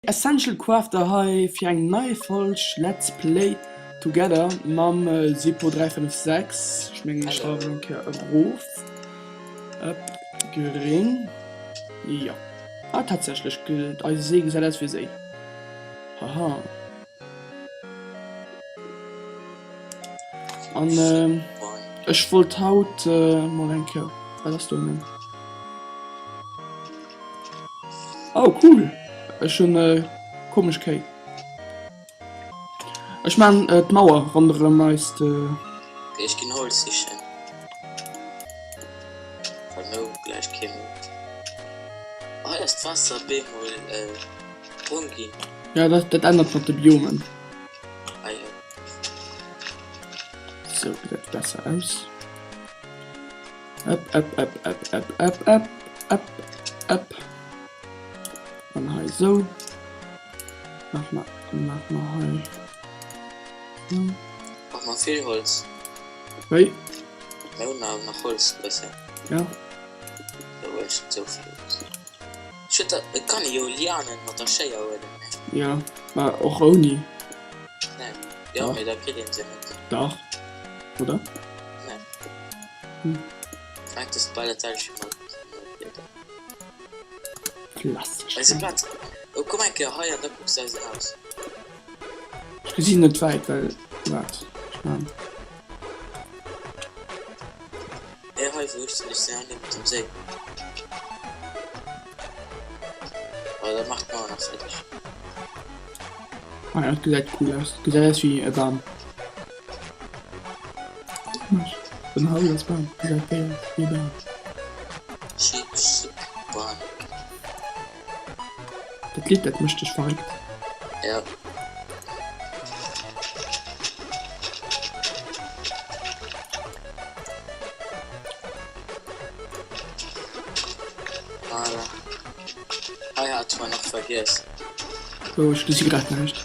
Essential Crafter hei fir eng nei Folg Let's Play Together mam Sipo 356. Ech mengen ech schreiwen eng Kéier erof. Ëpp, gréng. Jo. Ah tatsächlech, eise Séi gesäit aus wéi e Séi. Haha. An ech wollt haut mol eng Kéier, wat ass do ënnen? Oh cool, ech hunn komesch Kéi. Ech maan d'Mauer ronderëm eist. Ok, ech ginn Holz sichen. Well mir hu gläich kee méi. Hei ass d'Waasser bemol brong ginn. Ja, dat dat ännert mat de Biomen. Ah jo. Sou gesäit besser aus. Ëpp, ëpp, ëpp, ëpp, ëpp, ëpp, ëpp, ëpp, ëpp. An hei sou. Mach mer, mach mer hei. Sou. Brauch mer vill Holz? Wéi? Mir hunn awer nach Holz e bëssen. Ja. Da huel ech net sou vill Holz. Schued, et kann ee jo Lianen mat der Schéier huelen, ne? Ja, ma och ouni. Nee, jo, mee da kritt een se net. Dach, oder? Nee. Hm. Mengt ass bal dat selwecht wéi mat Blieder. Klassesch. Eise Platz. Oh, komm eng Kéier hei an da kucks de eisen Haus. Ech gesinn net wäit, well, waart, ech maan. Nee, hei wou ech sinn, ech sinn hei niewent dem Séi. Oh, dat macht d'Mauer nach fäerdeg. Ah ja, dat gesäit cool aus. Dat gesäit aus wéi e Bam. Komesch, den Haus als Bam gesäit wéi aus wéi e Bam. Chic, chic, Bam. Dat Lidd dat mécht dech verréckt. Ja. Voilà. Hei hat mer nach vergiess. Wou? Ech gesi grad näischt.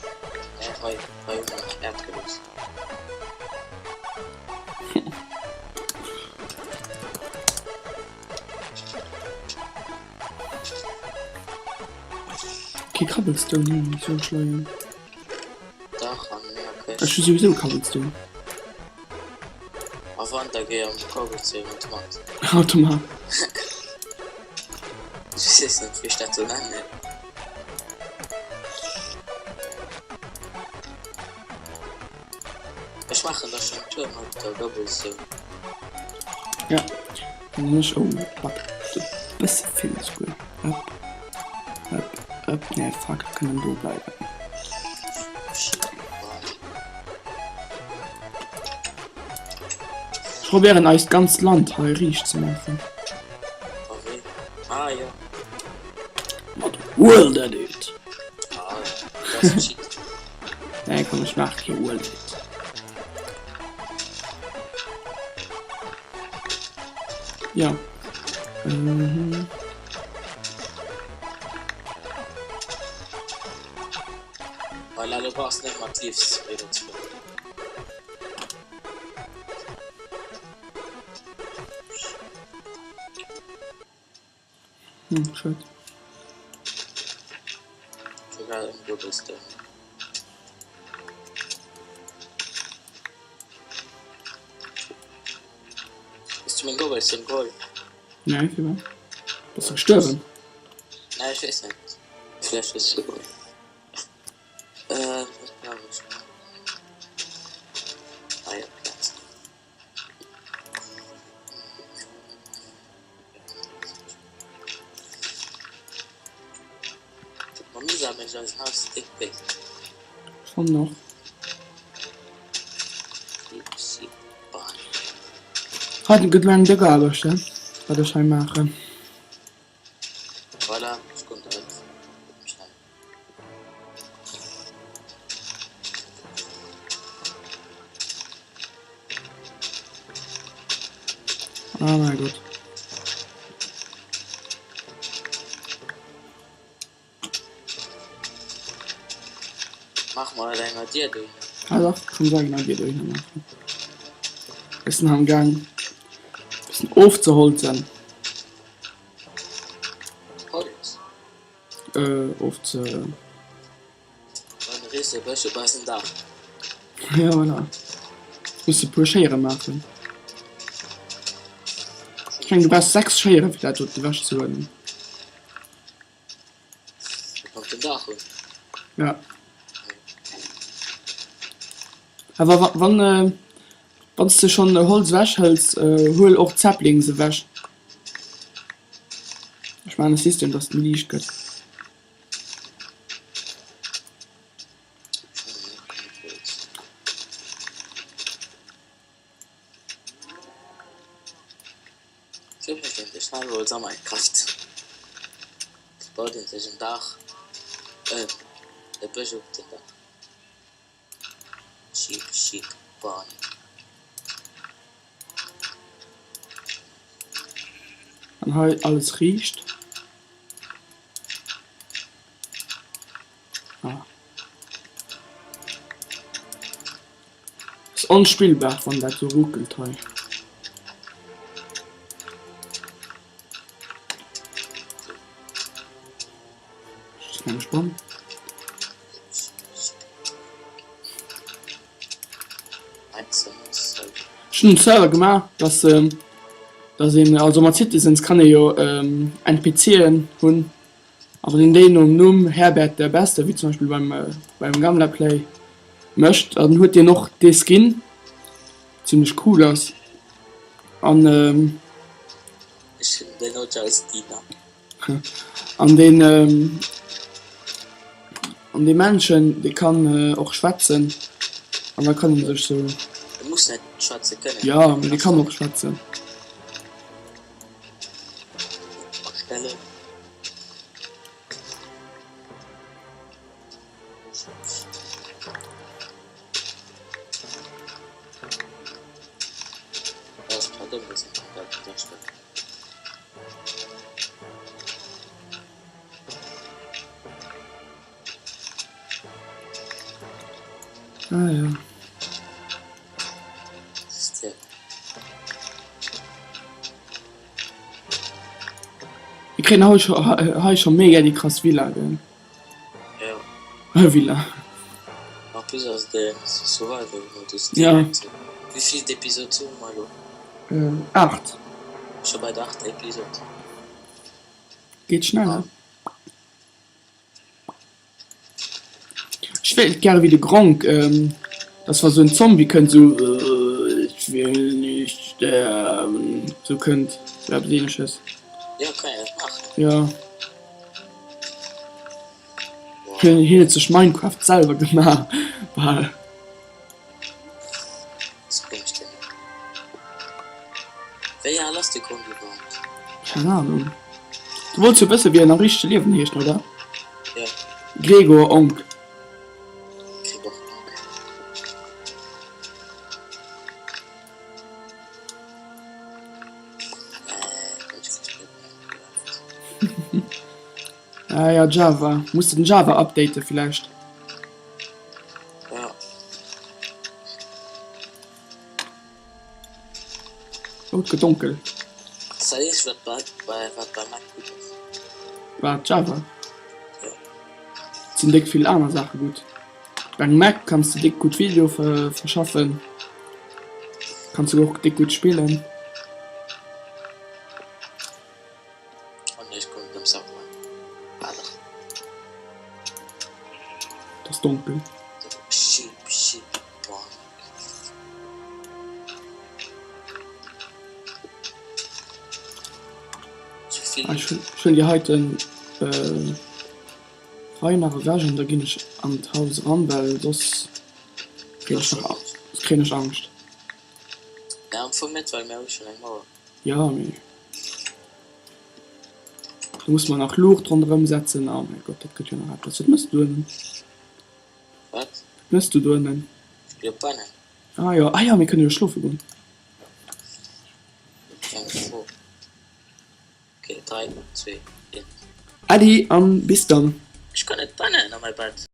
Nee, hei, hei hu mer nach Äerd gelooss. Kee Cobblestone hunn ech sou schleien. Dach an menger Këscht. Ech hu souwisou Cobblestone. A wann da géi am Cobblestone Automat. Automat. Ech weess net wéi ech dat soll nennen. Ech maachen da schon Tour mat der Cobblestone. Ja, dann hunn ech, oh fuck, e bësse vill esouguer. Up, up, up, nee fuck, kënnen do bleiwen. Ech probéieren eist ganzt Land hei riicht ze maachen. Ah, ja. Mat World Edit. Ah, dat ass Cheat. Nee, komm, ech maach kee World Edit. Ja. Mhm. Voilà, du brauchst net mat Leaves wieder zu. Hm, schued. Sogar im Gobelstone. Hues du meng Gobelstone geholl? Nee, firwat? Bass du gestuerwen? Nee, ech weess net. Vläicht hues du se geholl. Äh, wat brauch ech nach? Ah jo, Plaz. Mam Lisa mécht eisen Haus déck wéi. Schonn och. Hei gëtt lo eng déck Aarbecht, he, wat ech hei maachen. Voilà, ech konnt et schnell. Oh mein Gott. Mach mal eng Dier dohinner. Ah dach, kann ech eng Dier dohinner maachen. Ech sinn am Gaang bëssen ofzeholzen. Holz? Äh, ofze. Rise Bësch op eisem Daach. Ja voilà. Muss e puer Schéiere maachen. Ech mengen du brauchs 6 Schéiere fir dat do ewech ze huelen. Op den Daach hunn. Ja. Awer wa wann äh, wann s de schonn Holz ewech hëls, äh, huel och d'Saplings ewech. Ech maachen e System, datt et méi liicht gëtt. Sou mécht een sech schnell Holz a Minecraft. Et baut een sech en Daach, e Bësch op den Daach. Sheep, sheep, barn. An hei alles riicht. Ah. Ass onspillbar wann dat sou ruckelt hei. Just eng Spann. Ech hunn en Server gemaach, dass dass een also mat Citizens kann ee jo NPCen hunn a wann een déi nom Numm Herbert der Beste, wéi zum Beispill beim beim Gamla Play mécht, dann huet deen och dee Skin, zimmlech cool ass an. Ech hunn den Ocha als Dina. An deen an dee Männchen dee kann och schwätzen an da kann en sech sou. E muss net schwätze kënnen. Jo, mee dee kann och schwätzen. Erstellen. Ah ja. Mir kréien hei scho hei scho mega déi krass Villa gell. Ja. Villa. En plus ass de Survival Modus Ja. direkt. Wéi vill Episode hu mer elo? 8. Scho bei der 8. Episode. Geet schnell, ne? Ech wéilt gäre wéi de Gronkh, dass wa sou en Zombie kënnt, sou Ech will nicht sterben, sou kënnt oder eppes ähnleches. Jo, kann een dat maachen. Jo. Hien huet sech Minecraft selwer gemaach, bal. Wéi al ass de Kong iwwerhaapt? Keng Ahnung. Du wollts jo wëssen, wéi en am richtege Liewen heescht, oder? Jo. Gregor Onk. Gregor Onk. Ah ja, Java. Muss de den Java updaten villäicht? Ja. Oh, et gëtt donkel. Dat eenzegt wat bei, bei, wat bei Mac gutt ass. Wat, Java? Ja. Et sinn déck vill aner Saache gutt. Bei engem Mac kanns de déck gutt Video ver verschaffen. Kanns de och déck gutt spillen. Oh nee, ech kommen dem Server. Ah dach. Et ass donkel. Sheep, sheep, bonk. Ah, ech hunn déi heiten Rei nach ewech an da ginn ech an d'Haus eran, well soss kréien ech Angscht. Ja, am Fong net, well mir hu schonn eng Mauer. Jo, mee do musse mer nach Luucht ronderëm setzen. Oh mäi Gott, dat gëtt jo nach eppes. Wat mëss du doënnen? Wat? Wat mëss du doënnen? Ech gi op pennen. Ah jo, ah jo, mir kënne jo schlofe goen. Eng Fro. Ok, 3, 2, 1. Äddi an bis dann. Ech kann net pennen a mäi Bett.